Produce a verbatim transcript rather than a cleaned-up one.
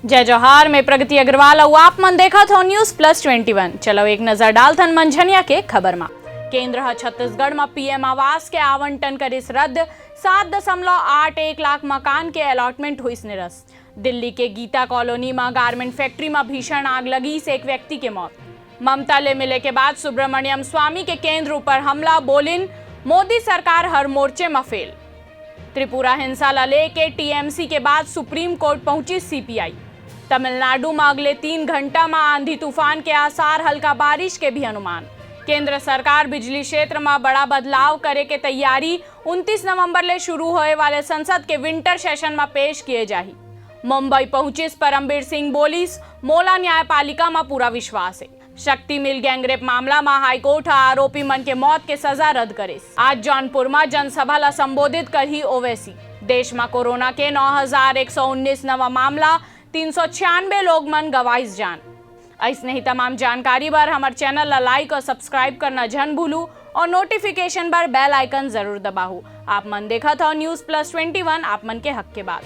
जय जोहार, मैं प्रगति अग्रवाल अउ आप मन देखत हो News Plus Twenty One। चलो एक नजर डालथन मंझनिया के खबर मा। केंद्र ह छत्तीसगढ़ म पीएम आवास के आवंटन करिस रद्द, सात दशमलव आठ एक लाख मकान के अलॉटमेंट होइस निरस्त। दिल्ली के गीता कॉलोनी म गारमेंट फैक्ट्री म भीषण आग लगिस, एक व्यक्ति के मौत। ममता ले मिले के बाद सुब्रमण्यम स्वामी के केंद्र ऊपर हमला, बोलिन मोदी सरकार हर मोर्चे म फेल। त्रिपुरा हिंसा ला लेके टीएमसी के बाद सुप्रीम कोर्ट पहुंची सीपीआई। तमिलनाडु में अगले तीन घंटा में आंधी तूफान के आसार, हल्का बारिश के भी अनुमान। केंद्र सरकार बिजली क्षेत्र में बड़ा बदलाव करे के तैयारी, उनतीस नवंबर ले शुरू होए वाले संसद के विंटर सेशन में पेश किए जाही। मुंबई पहुंचिस परमबीर सिंह, बोलिस मोला न्यायपालिका में पूरा विश्वास है। शक्ति मिल गैंगरेप मामला म हाईकोर्ट ह आरोपी मन के मौत के सजा रद्द करिस। आज जौनपुर म जनसभा ल संबोधित करही ओवैसी। देश म कोरोना के नौ हजार एक सौ उन्नीस नवा मामला, तीन सौ छियानवे लोग मन गवाइस जान। अइसने ही तमाम जानकारी बर हमर चैनल ल लाइक और सब्सक्राइब करना झन भूलू और नोटिफिकेशन बर बेल आइकन जरूर दबाहू। आप मन देखत हो News Plus Twenty One, आप मन के हक के बात।